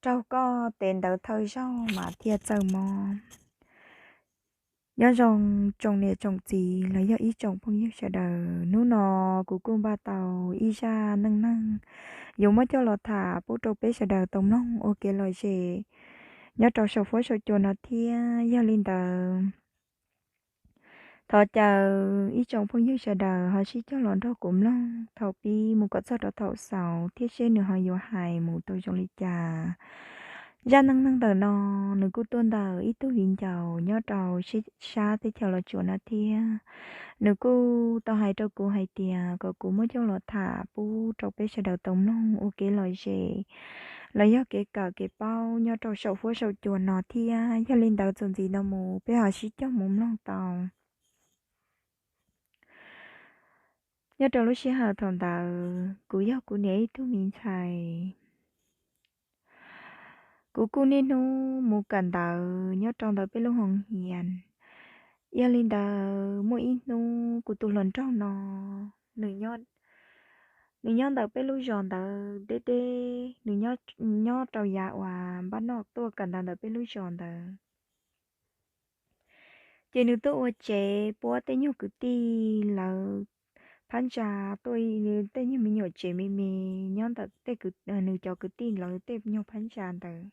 raug koj tes ntawd thawj zaug mas thiaj txawj mob. Nyob zoo tsoom niam tsoom txiv los yog ib tsoom phooj ywg sawv daws, hnub no kuv kuj npaj tau ib zaj neej neeg yuav muab coj los tham pub rau peb sawv daws tau mloog ua kev lom zem nyob rau saum fuab saum cua no thiab. Yog li ntawd, thov caw ib tsoom phooj ywg sawv daws ho sib cog los nrog kuv mloog thaum pib mus kom txog rau thaum xaus thiab seb nws ho yuav hais mus tau zoo li cas. Zaj neej neeg ntawm no nws kuj tuaj ntawm ib tug viv ncaus nyob rau sab teb chaws Los Tsuas no thiab. Nws kuj tau hais rau kuv hais tias kom kuv muab coj los tham pub rau peb sawv daws tau mloog ua kev lom zem los yog kev kawm kev paub nyob rau saum fuab saum cua no thiab. Yog li ntawd txuas ntxiv no mus peb ho sib cog mus mloog tau. Nyob rau lub sij hawm thaum ntawd kuv yog kuv niam ib tug me ntxhais. Kuv kuj niaj hnub mus kawm ntawv nyob rau ntawm peb lub hoo hias. Yog li ntawd muaj ib hnub kuv tus hluas nraug no, nws nyob ntawm peb lub zos ntawd deb deb, nws nyob rau yav uas npaj noj tuaj kawm ntawv ntawm peb lub zos ntawd. Ces nws tuaj ua tsev puab tej nyuag kwv tij lawv phab ntsa, tuaj tej nyuag me nyuam tsev me me nyob ntawm nws cov kwv tij lawv tej nyuag phab ntsa ntawd.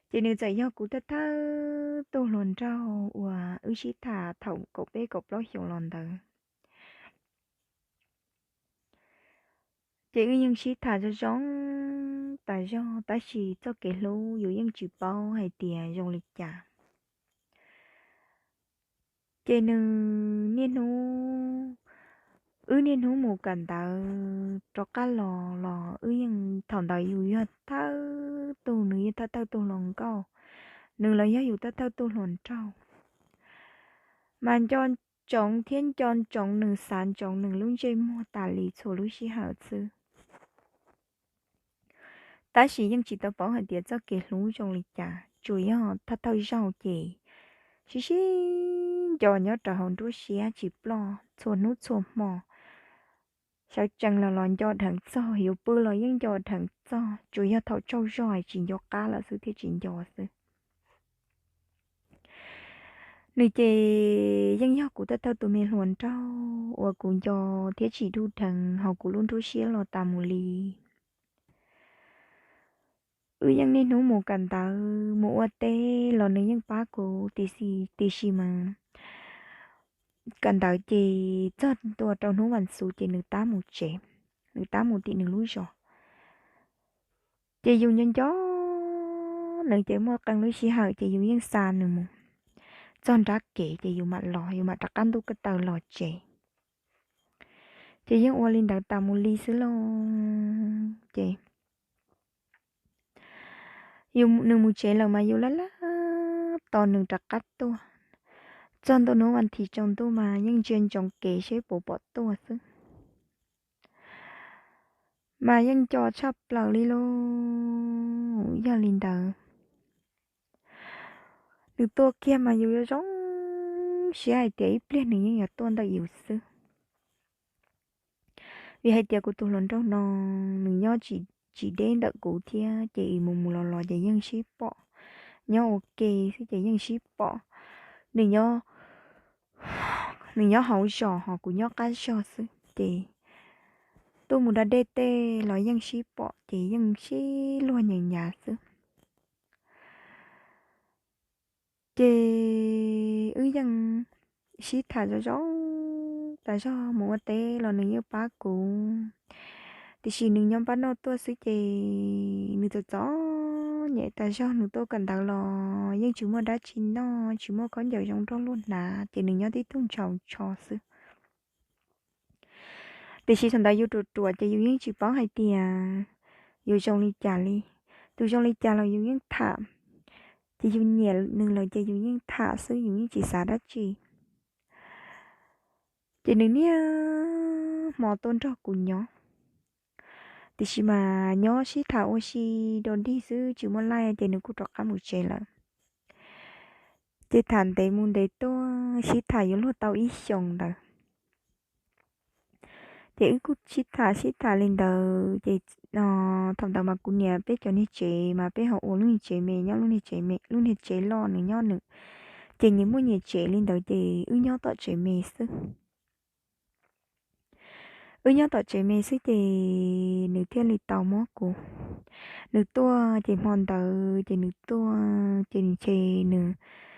Ces nws txawm yog kuv thawj thawj tug hluas nraug uas wb sib tham thaum kaum peb kaum plaub xyoos los ntawd. Ces wb yeej sib tham zoo zoo tas zog, tab sis txoj kev hlub yus yeej tsis paub hais tias zoo li cas. Ces nws niaj hnub, wb niaj hnub mus kawm ntawv rov qab los los wb yeej, thaum ntawd yus yog thawj tug, nws yog thawj thawj tug hluas nkauj, nws los yog yus thawj thawj tug hluas nraug. Mas nco ntsoov thiab nco ntsoov nws, xav ntsoov nws lub ntsej muag tas li txhua lub sij hawm xwb. Tab sis yeej tsis tau paub hais tias txoj kev hlub zoo li cas, tsuas yog thawj thawj zaug ces sib sib nco nyob rau hauv nruab siab tsis ploj txhua hnub txhua hmo. Sawv tsees los los nco dheev txog, yuav pw los yeej nco dheev txog, tsuas yog thaum tsaug zog tsis nco qab lawm xwb thiaj tsis nco xwb. Nws ces yeej yog kuv thawj thawj tus me hluas nraug uas kuv nco thiab tsis dub dheev hauv kuv lub nruab siab los tas mus li. Wb yeej niaj hnub mus kawm ntawv mus ua teb los nws yeej pab kuv, tiam sis mas kawm ntawv ces txog ntua rau hnub vas xuv ces nws tab mus tsev, nws tab mus tim nws lub zos. Ces yus nco nco nws ces muaj qee lub sij hawm ces yus yeej xa nws mus txog nrab kev ces yus mam los, yus mam rov qab ntuj ko taw los tsev. Ces yeej ua li ntawd tas mus li xwb lauj. Ces nws mus tsev lawm mas yus laj laj tos nws rov qab tuaj. Txog ntua hnub vas thiv tsaus ntuj mas yeej ntsia ntsoov kev seb puas pom tuaj xwb. Mas yeej nco tshaj plaws li lauj. Yog li ntawd, nws tuaj kiag mas yus yuav zoo siab hais tias ib pliag nws yeej yuav tuaj ntawm yus xwb. Vim hais tias kuv tus hluas nraug no nws nyob tsis deb ntawm kuv thiab ces mus mus los los ces yeej sib pom. Nyob ua ke xwb ces yeej sib pom. Nws nyob hauv zos ho kuv nyob qab zos xwb ces tuaj mus da dej tej los yeej sib pom ces yeej sib luag nyav nyav xwb. Ces wb yeej sib tham zoo zoo tas zog, mus ua teb los nws yeej pab kuv. Tiam sis nws nyob npaj noj tuaj xwb ces nws txom txom nyem tas zog, nws tuaj kawm ntawv los yeej tsis muaj dab tsi noj, tsis muaj khaub ncaws zoo nrog luag hnav ces nws nyob tib tug ntshaus ntsho xwb. Tiam sis thaum ntawd yus ruam ruam ces yus yeej tsis paub hais tias yus zoo li cas li. Tus zoo li cas los yus yeej tham, ces yus nyiam nws lawm ces yus yeej tham xwb, yus yeej tsis xav dab tsi. Ces nws niaj hmo tuaj nrog kuv nyob, tiam sis mas nyob sib tham ua si dua dig xwb tsis muaj laij ces nws kuj rov qab mus tsev lawm. Ces tham ntev mus ntev tuaj sib tham yuav luag tau ib xyoos ntawd. Ces wb kuj sib tham sib tham li ntawd ces thaum ntawd mas kuv niam peb cov niag tsev mas peb ho ua lub niag tsev me nyob lub niag tsev me, lub niag tsev loj nws nyob nws, ces nyias muaj nyias tsev li ntawd ces wb nyob tom tsev me xwb. Wb nyob tom tsev me xwb ces nws thiaj li tau muab kuv, nws tuaj ces hmo ntawd ces nws tuaj ces nws ces nws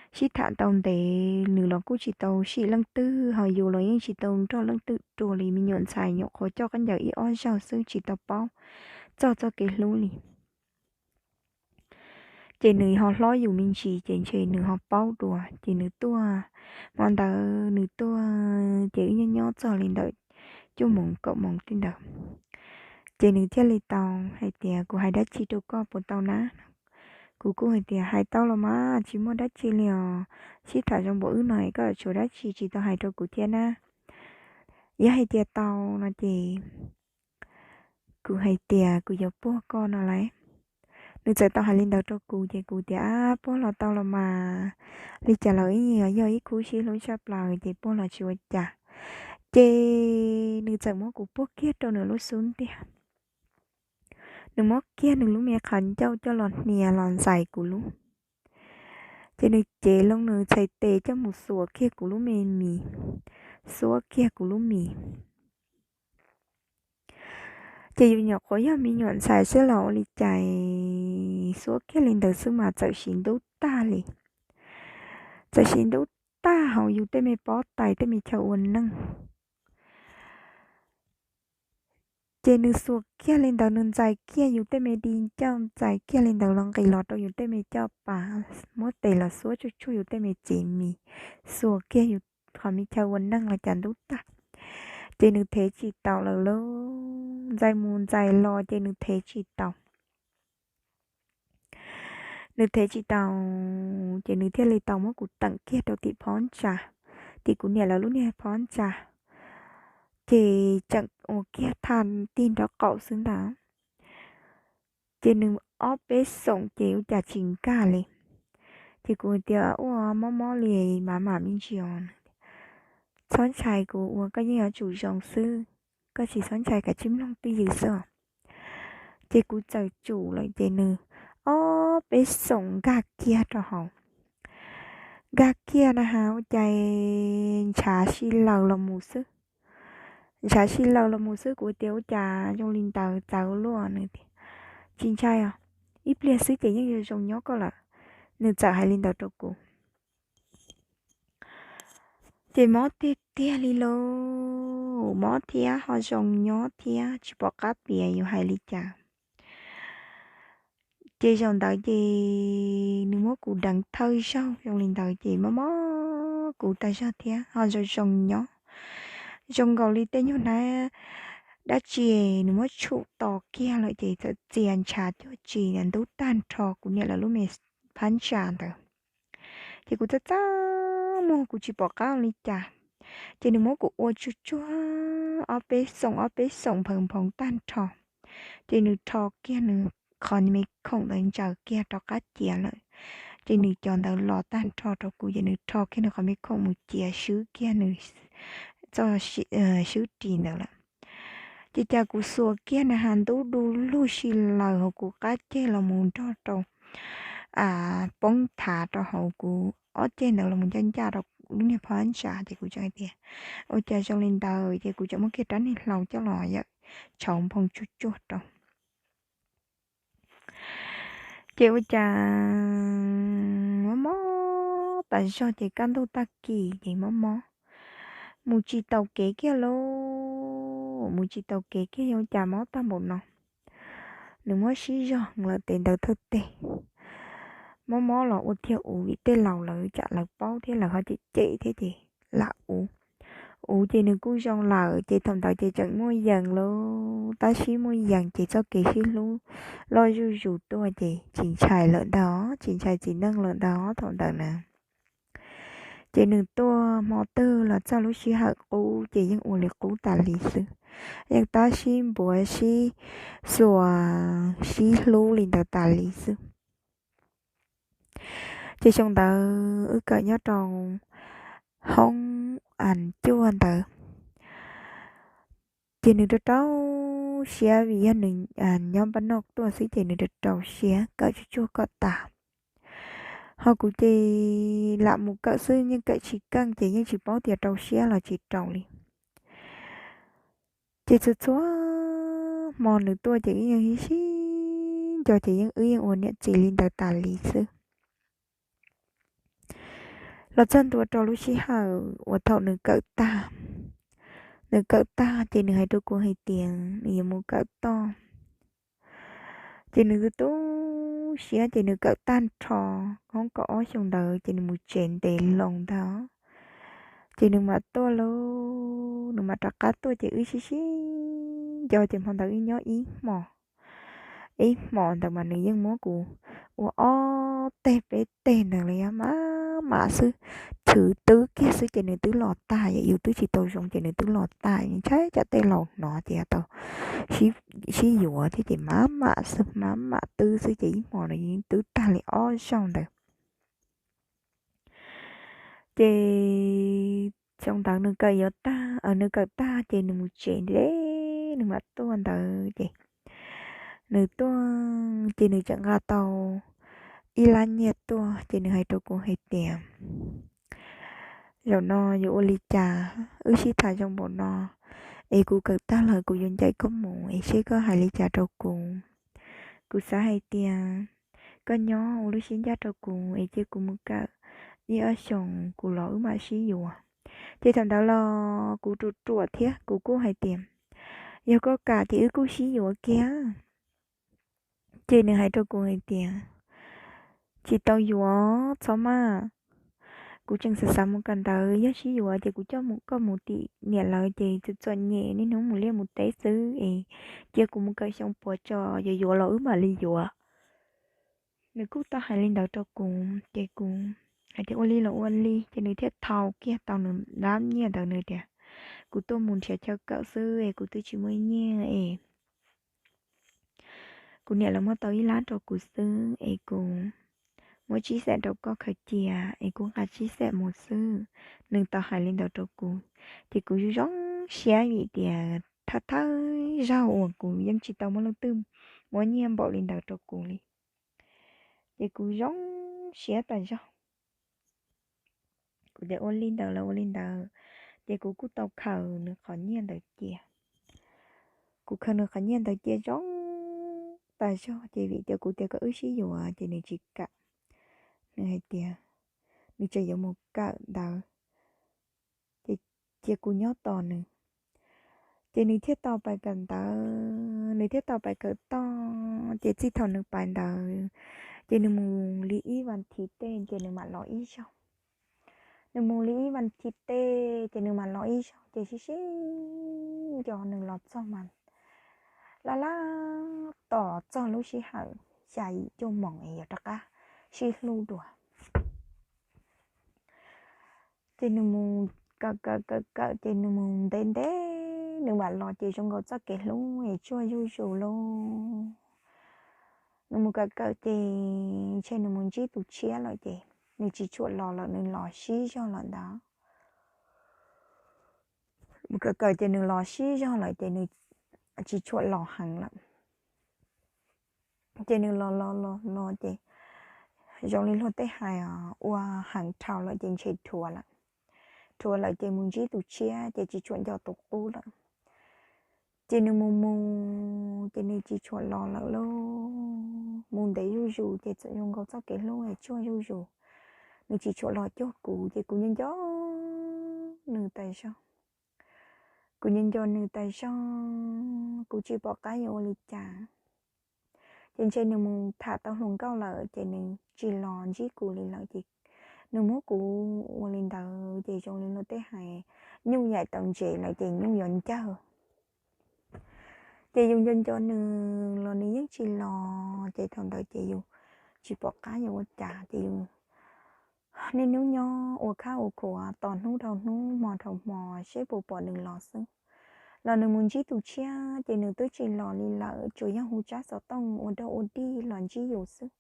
sib tham tau ntev, nws los kuj tsis tau sim leej twg, ho yus los yeej tsis tau nrog leej twg dua li, me nyuam ntxhais nyuam qhuav coj khaub ncaws ib ob zaug xwb tsis tau paub txog txoj kev hlub li. Ces nws ho hlob yus me ntsis ces ntshe nws ho paub dua ces nws tuaj, hmo ntawd nws tuaj ces wb nyob nyob txog li ntawm cuaj moos kaum moos tej ntawd. Ces nws thiaj li tau hais tias, kuv hais dab tsi rau koj puas tau na? Kuv kuj hais tias, hais tau los mas, tsis muaj dab tsi li os, sib tham zoo npaum wb no koj tshuav dab tsi tsis tau hais rau kuv thiab na? Yog hais tias tau no ces kuv hais tias kuv yuav puag koj no lauj. Nws txawm tau hais li ntawd rau kuv ces kuv tias, ab, puag los tau los mas, li cas los ib yog ib khub sib hlub tshaj plaws ces puag los tsis ua cas. Ces nws txawm muab kuv puag kiag rau nws lub xub ntiag. Nws muab kiag nws lub me qhov ncauj coj los hnia los ntxais kuv lub. Ces nws cev loo nws txhais tes coj mus xuas kiag kuv lub me mis, xuab kiag kuv lub mis. Ces yus nyuam qhuav yog me nyuam ntxhais xwb los ua li cas, xuab kiag li ntawd xwb mas txawm siv ntub tag li. Txawm siv ntub tag hauv yus tej me pob tais tej me chaw ua neej. Ces nws xuas kiag li ntawd, nws ntxais kiag yus tej me di ncauj, ntxais kiag li ntawd los nqis los rau yus tej me caj pas, muab tes los xuab tsuj tsuag yus tej me txiv mis, xuas kiag yus qhov me chaw ua neej los cas ntub tag. Ces nws thev tsis taus lawm lauj, ntxais mus ntxais los ces nws thev tsis taus. Nws thev tsis taus, ces nws thiaj li tau muab kuv teem kiag rau tim phab ntsa, tim kuv niam lawv lub niag phab ntsa. Ces tseem ua kiag thaj tig nraub qaum xwb ntag. Ces nws ob peb xoom ces ua cas tsis nkag li. Ces kuv tias, ua mob mob li, mam mam me ntsis os. Txhob ntshai, kuv ua koj yeej yuav tsum zoo xwb, koj tsis txhob ntshai, kav tsij mloog twj ywm xwb. Ces kuv txawm tsum lawm ces nws ob peb xoom nkag kiag rau hauv. Nkag kiag na has ua cas ntshav si laws los mus xwb. Ntshav si laws los mus xwb, kuv tias ua cas zoo li ntawd txawv luaj, nws tias, tsis ntshai os, ib pliag xwb ces yeej yuav zoo nyob koj lawm. Nws txawm hais li ntawd rau kuv. Ces mob tiag tiag li lauj, mob thiab ho zoo nyob thiab, tsis pom qab piav yuav hais li cas. Ces zaum ntawd ces nws muab kuv deev thawj zaug zoo li ntawd ces mob mob kuv tag zog thiab ho zoo zoo nyob. Zoo nkaus li tej nyuag hnab dab tsi nws muab tshum to kiag lawm ces txawm txias ntshav cuag tsis ntub tag nrho kuv niam lawv lub me phab ntsa ntawd. Ces kuv txaj txaj muag kuv tsis pom qab li cas. Ces nws muab kuv ua tsuj tsuag ob peb xoom ob peb xoom nphaws nphoov tag nrho. Ces nws rho kiag nws qhov me khoom ntawd ntsaws kiag rov qab cia lawm. Ces nws cov ntawd los tag nrho rau kuv ces nws rho kiag nws qhov me khoom mus cia swb kiag nws txoj swb ris ntawd lawm. Ces cas kuv xuas kiag na has ntub du lug si laws hauv kuv qab ceg los mus nrog rau poob thav rau hauv kuv ob ceg ntawd los mus ncaj ncaj rau lub niag phab ntsa ces kuv tseem hais tias, ua cas zoo li ntawd, ces kuv tseem muab kiag rab niag hlau coj los yawm tshauv nphoo tsuj tsuag rau. Ces ua cas mob mob tas zog ces kaj ntug tag kis ces mob mob, mus tsis taus kev kiag lauj, mus tsis taus kev kiag, yog ua cas mob tag npaum no. Nws muab sib zog lawm tes ntawd thawj teg. Mob mob los ua thiaj uv vim tej laus lawv tsam lawv paub thiab lawv ho cem cem thiab ces lam uv. Uv ces nws kuj zoo lawm ces thaum ntawd ces tseem muaj yees lauj, tab sis muaj yees ces txoj kev sib hlub loj zuj zus tuaj ces tsis ntshai lawm ntag, tsis ntshai txiv neej lawm ntag thaum ntawd na. Ces nws tuaj hmo twg los txog lub sij hawm qub ces yeej ua li qub tas li xwb, yeej tab sib npuav sib xuas sib hlub li ntawd tas li xwb. Ces xyoo ntawd wb kawm nyob rau hoob as cuaj ntawd. Ces nws rau rau siab vim yog nws nyob npaj noj tuaj xwb ces nws rau rau siab kawm tsuj tsuag kom tas. Ho kuv ces lam mus kawm xwb yeej kawm tsis keej ces yeej tsis paub tias rau siab los tsis rau li. Ces txhua txhua hmo nws tuaj ces wb yeej sib sib nco ces yeej wb yeej ua niam txiv li ntawd tas li xwb. Los txog ntua rau lub sij hawm uas thaum nws kawm tag, nws kawm tag ces nws hais rau kuv hais tias nws yuav mus kawm toj. Ces nws tu tu siab ces nws kawm tag nrho hoob kaum ob xyoo ntawd ces nws mus tsev ntev loo ntag. Ces nws mam tuaj lauj, nws mam rov qab tuaj ces wb sib sib nco ces hmo ntawd wb nyob ib hmos. Ib hmos ntawd mas nws yeej muab kuv ua ob teg peb teg ntawd li, mam mam xwb, chwv twb kiag xwb ces nws twb los tag, yus twb tsis tau zoo ces nws twb los tag, ntshai tsam tej laus hnov ces tau sib yuav thiab ces mam mam xwb, mam mam twb xwb ces ib hmos no yeej twb tag li ob zaug ntawd. Ces xyoo ntawd nws kawm yuav tag, nws kawm tag ces nws mus tsev ntev, nws mam tuaj ntawd ces nws tuaj ces nws tseem nqa tau ib lab nyiaj tuaj ces nws hais rau kuv hais tias, zaum no yuav ua li cas, wb sib tham zoo npaum no, es kuv kawm tag lawm kuv yuav ncaim koj mus es seb koj hais li cas rau kuv. Kuv xav hais tias koj nyob ua lub siab ncaj rau kuv es cia kuv mus kawm ib ob xyoos kuv los wb mam sib yuav. Ces thaum ntawd los kuv ruam ruam thiab kuv kuj hais tias, yog koj kam ces wb kuj sib yuav kiag. Ces nws hais rau kuv hais tias, tsis tau yuav, txhob maj. Kuv tseem xav xav mus kawm ntawv, yog sib yuav ces kuv coj koj mus tim niam lawv ces txom txom nyem, niaj hnub mus liaj mus teb xwb es cia kuv mus kawm xyoo puav tso, yuav yuav los wb mam li yuav. Nws kuj tau hais li ntawd rau kuv ces kuv hais tias ua li los ua li, ces nws thiaj thau kiag tau nws lab nyiaj ntawd, nws tias, kuv tuaj mus nrhiav chaw kawm xwb es kuv twb tsis muaj nyiaj es kuv niam lawv muab tau ib lab rau kuv xwb es kuv muab tsib xees rau koj khaws cia es kuv nqa tsib xees mus xwb. Nws tau hais li ntawd rau kuv, ces kuv zoo zoo siab vim tias thawj thawj zaug uas kuv yeej tsis tau muaj leej twg muab nyiaj npaum li ntawd rau kuv li. Ces kuv zoo siab tas zog. Kuv tias ua li ntawd los ua li ntawd, ces kuv kuj tau khaws nws qhov nyiaj ntawd cia. Kuv khaws nws qhov nyiaj ntawd cia zoo tas zog, ces vim tias kuv tias kom wb sib yuav ces nws tsis kam. Nws hais tias nws tseem yuav mus kawm ntawv, ces cia kuv nyob tos nws. Ces nws thiaj tau pais kawm ntawv, nws thiaj tau pais kawm toj, ces txij thaum nws pais ntawd, ces nws mus li ib vas thiv tej ces nws mam los ib zaug. Nws mus li ib vas thiv tej ces nws mam los ib zaug, ces sib sib nco nws los txog mas laj laj tos txog lub sij hawm xya yim cuaj moos es yuav rov qab sib hlub dua. Ces nws mus kawm kawm kawm kawm ces nws mus ntev ntev nws mam los ces zoo nkaus txoj kev hlub es tsuag zuj zus lauj. Nws mus kawm kawm ces ntshe nws mus ntsib tus tshiab lawm ces nws tsis tshua los lawm, nws los sib zog lawm ntag. Mus kawm kawm ces nws los sib zog lawm ces nws tsis tshua los heev lawm. Ces nws los los los los ces zoo li luag tej hais ua heev dhau lawm ces ntshe dhuav lawm. Dhuav lawm ces mus ntsib tus tshiab ces tsis tshua nco tus qub lawm. Ces nws mus mus ces nws tsis tshua los lawm lauj. Mus ntev zuj zus ces txawm zoo nkaus txoj kev hlub es tsuag zuj zus. Nws tsis tshua los cuag kuv ces kuv nco nco nws tas zog. Kuv nco nco nws tas zog, kuv tsis pom qab yuav ua li cas. Ces ntshe nws mus tham tau hluas nkauj lawm ces nws tsis los ntsib kuv li lawm ces nws muab kuv ua li ntawd ces zoo li luag tej hais nyuj yaim tau ntses lawm ces nyuj yuav ncawg. Ces yus nco nco nws los nws yeej tsis los ces thaum ntawd ces yus tsis pom qab yuav ua cas ces yus niaj hnub nyob ua khab ua khuav tos hnub dhau hnub hmo dhau hmo seb puas pom nws los xwb. Los nws mus ntsib tus tshiab ces nws twb tsis los li lawm, tsuas yog hu tsab xov tooj ua dog ua dig los ntsib yus xwb.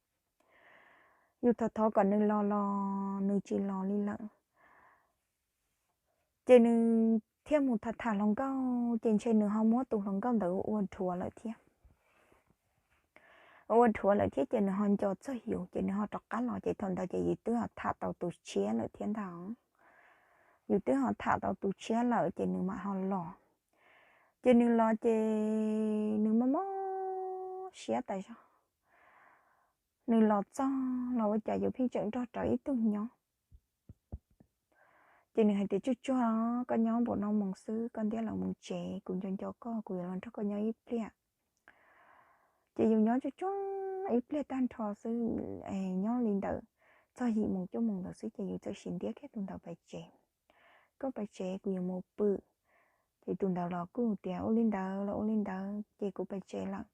Yus thov thov kom nws los los nws tsis los li lawm. Ces nws thiaj mus tham tham hluas nkauj ces ntshe nws ho muab tus hluas nkauj ntawd ua dhuav lawm thiab. Ua dhuav lawm thiab ces nws ho nco txog yus ces nws ho rov qab los ces thaum ntawd ces yus twb ho tham tau tus tshiab lawm thiab ntag. Yus twb ho tham tau tus tshiab lawm ces nws mam ho los. Ces nws los ces nws mob mob siab tas zog. Nws los txog los ua cas yus pheej tseem nrog rawv ib tug nyob. Ces nws hais tias, Tsuag tsuag, koj nyob npaum no mus xwb, koj ntiab los mus tsev, kuv nco nco koj, kuv yuav los nrog koj nyob ib pliag. Ces yus nyob tsuag tsuag ib pliag tag nrho xwb, nyob li ntawd txog yim moos cuaj moos ntawd xwb ces yus txawm sim ntiab kiag tus ntawd pais tsev. Koj pais tsev, kuv yuav mus pw. Ces tus ntawd los kuj tias, Ua li ntawd los ua li ntawd, ces kuv pais tsev lawm.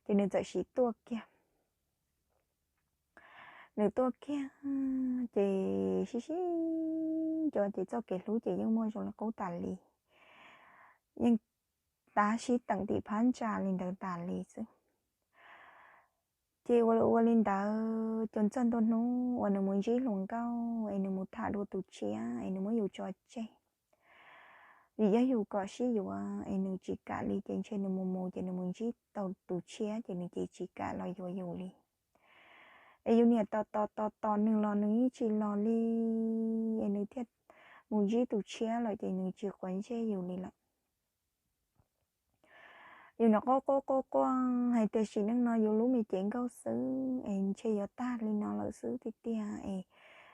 Ces nws txawm sim tuaj kiag. Nws tuaj kiag ces sib sib nco ces txoj kev hlub ces yeej muaj zoo li qub tas li, yeej tab sib teem tim phab ntsa li ntawd tas li xwb. Ces ua ua li ntawd ces txog ntua hnub uas nws mus ntsib hluas nkauj es nws mus tham dua tus tshiab es nws muab yus tso tseg. Vim yog yus kom sib yuav es nws tsis kam li ces ntshe nws mus mus ces nws mus ntsib tau tus tshiab ces nws ces tsis kam los yuav yus li. Es yus niam tos tos tos tos nws los nws yeej tsis los li, es nws thiaj mus ntsib tus tshiab lawm ces nws tsis quav ntsej yus li lawm. Yus nim quaj quaj quaj quaj hais tias sim neej no yus lub me cev nkauj xwb es ntshe yuav tag li no lawm xwb tiag tiag es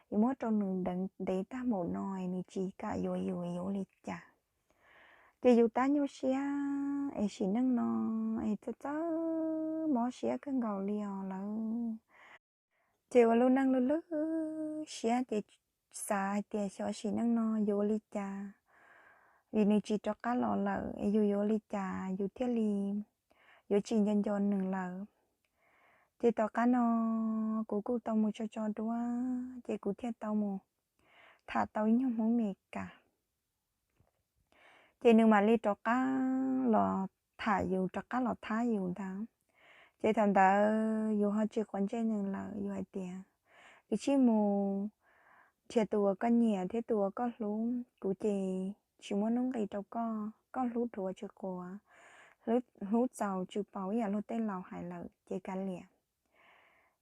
yus muab rau nws deev ntev tag npaum no es nws tsis kam yuav yus yuav ua li cas. Ces yus tab nyuaj siab es sim neej no es txawj txawj mob siab kawg nkaus li os lawm. Ces ua lub neej lwj lwj siab ces xav hais tias xyov sim neej no yuav ua li cas, vim nws tsis rov qab los lawm es yus yuav ua li cas yus thiaj li yuav tsis nco nco nws lawm. Ces tom qab no kuv kuj tau mus tso tso duab ces kuv thiaj tau mus tham tau ib nyuag Hmoob Mes Kas. Ces nws mam li rov qab los tham yus, rov qab los thab yus ntag. Ces thaum ntawd yus ho tsis quav ntsej nws lawm, yus hais tias, Koj cia li mus nrhiav tus uas koj nyiam thiab tus uas koj hlub, kuv ces tsis muaj hnub nqis rau koj, koj hlub dhuav tsis quav, hlub txaus tsis paus ib yam luag tej laus hais lawm ces kav liam.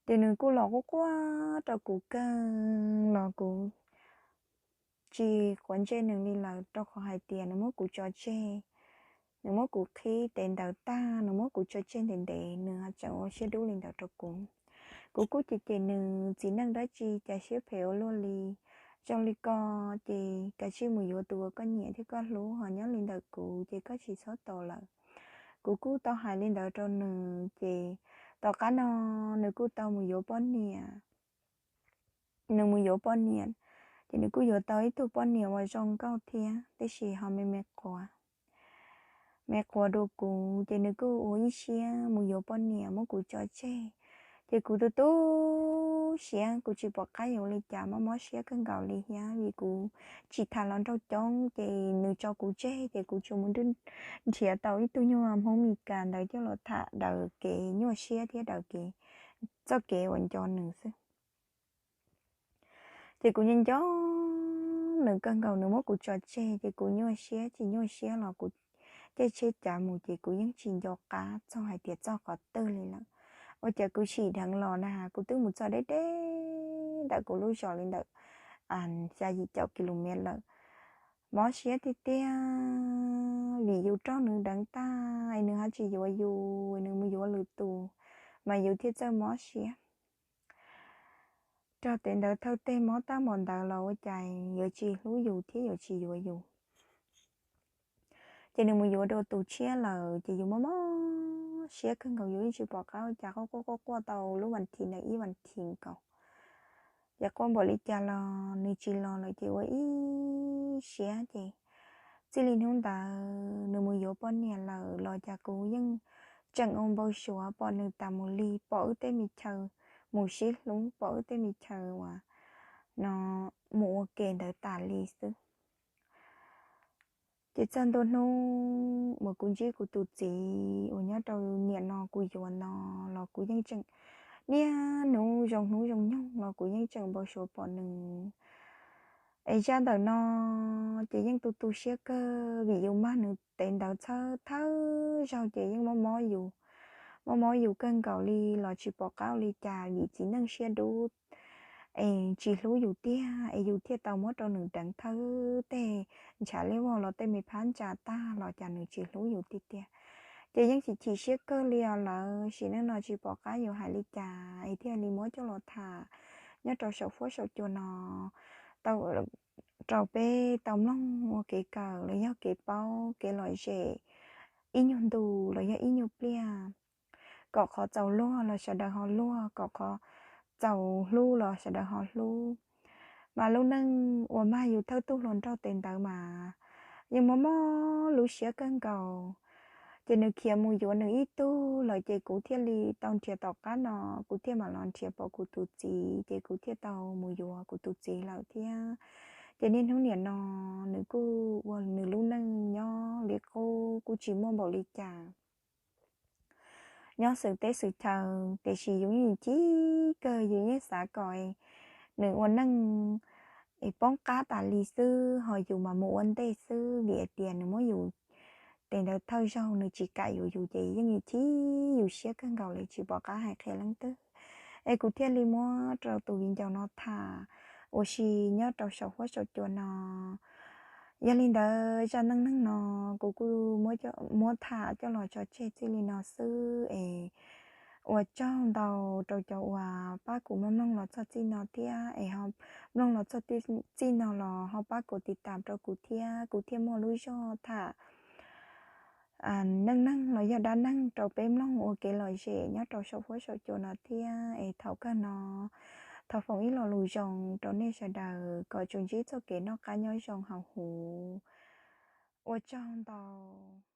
Ces nws kuj los quaj quaj rau kuv kawg los kuv tsis quav ntsej nws li lawm, rau qhov hais tias nws muab kuv tso tseg, nws muab kuv qhib tes ntawd tag, nws muab kuv tso tseg ntev ntev, nws ho tseem ua siab dub li ntawd rau kuv. Kuv kuj cem cem nws, Txiv neej dab tsi cas siab phem ua luaj li. Zoo li ko ces kav tsij mus yuav tus uas koj nyiam thiab koj hlub, ho nyob li ntawm kuv ces koj tsis txhob tos lawm. Kuv kuj tau hais li ntawd rau nws ces tom qab no nws kuj tau mus yuav poj niam. Nws mus yuav poj niam ces nws kuj yuav tau ib tug poj niam uas zoo nkauj thiab, tiam sis ho me me quav, me quav dua kuv, ces nws kuj ua ib siab mus yuav poj niam muab kuv tso tseg. Ces kuv tu tu siab, kuv tsis pom qab yuav ua li cas, mob mob siab kawg nkaus li thiab, vim kuv tsis tham hluas nraug coob, ces nws tso kuv tseg ces kuv tsuas mus nrhiav tau ib tug nyuag Hmoob Mes Kas ntawd coj los tham daws kev nyuaj siab thiab daws kev, txoj kev uas nco nws xwb. Ces kuv nco nco nws kawg nkaus, nws muab kuv tso tseg ces kuv nyuaj siab tsis nyuaj siab los kuv caij tsheb cav mus ces kuv yeej tsis nco qab txog hais tias txog qhov twg li lawm. Ua cas kuv sim dheev los na, kuv twb mus txog deb deb ntawm kuv lub zos li ntawm xya yim caum ki lu mev lawm. Mob siab tiag tiag, vim yus raug nws deev tag es nws ho tsis yuav yus, nws mus yuav lwm tus, mas yus thiaj txawj mob siab. Raug tej ntawd thawj tej mob tab npaum ntawd los ua cas yuav tsis hlub yus thiab yuav tsis yuav yus. Ces nws mus yuav dua tus tshiab lawm ces yus mob mob siab kawg nkaus, yus yeej tsis pom qab ua cas, quaj quaj quaj quaj tau lub vas thiv ntawd ib vas thiv nkaus. Ces quaj npaum li cas los nws tsis los lawm ces ua ib siab ces txij li hnub ntawd nws mus yuav poj niam lawm los cas kuv yeej tseem ua npau suav pom nws tas mus li, pom wb tej me chaw mus sib hlub, pom wb tej me chaw uas no mus ua ke ntawd tas li xwb. Ces txog ntua hnub uas kuv ntsib kuv tus txiv uas nyob rau niam no kuv yuav no los kuv yeej tseem niaj hnub zoo hnub zoo nyoog los kuv yeej tseem npau suav pom nws Es zaj ntawm no ces yeej tu tu siab kawg vim yus mag nws tes ntawd txhawb thawj zaug ces yeej mob mob yus, mob mob yus kawg nkaus li los tsis pom qab ua li cas vim txiv neej siab dub es tsis hlub yus tiag es yus thiaj tau muab rau nws deev thawj tej ntshav liab vog los tej me phab ntsa tag los cas nws tsis hlub yus tiag tiag. Ces yeej chim chim siab kawg li os lawv, sim neej no tsis pom qab yus hais li cas es thiaj li muab coj los tham nyob rau saum fuab saum cua no tau rau peb tau mloog ua kev kawm los yog kev paub kev lom zem ib nyuag ntu los yog ib nyuag pliag, kom qhov txaus luag los sawv daws ho luag, kom qhov txaus hlub los sawv daws ho hlub. Mas lub neej uas mag yus thawj tug hluas nraug tes ntawd mas yeej mob mob lub siab kawg nkaus. Ces nws khiav mus yuav nws ib tug lawm ces kuv thiaj li tau nrhiav tom qab no, kuv thiaj mam los nrhiav pom kuv tus txiv ces kuv thiaj tau mus yuav kuv tus txiv lawm thiab. Ces niaj hnub niam no nws kuj ua nws lub neej nyob li qub kuj tsis muaj npaum li cas nyob xwm teb xwm chaw, tiam sis yus yeej chim kawg, yus yeej xav kom nws ua neej es poob qab tas li xwb, ho yus mas mus ua ntej xwb, vim hais tias nws muab yus tes ntawd thawj zaug nws tsis kam yuav yus ces yeej chim yus siab kawg nkaus li tsis pom qab hais qhia leej twg. Es kuv thiaj li muab rau tus viv ncaus no tham ua si nyob rau saum huab saum cua no. Yog li ntawd zaj neej neeg no kuv kuj muab tham coj los tso tseg txij li no xwb es ua tsaug ntau rau cov uas pab kuv mloog mloog los txog txij no thiab es ho mloog los txog txij no los ho pab kuv tiv tam rau kuv thiab kuv thiaj muaj lub zog tham neej neeg los yog dab neeg rau peb mloog ua kev lom zem nyob rau saum huab saum cua no thiab. Es thaum kawg no thov foom ib lo lus zoo rau nej sawv daws kom tsuas ntsib txoj kev noj qab nyob zoo hauv huv. Ua tsaug ntau.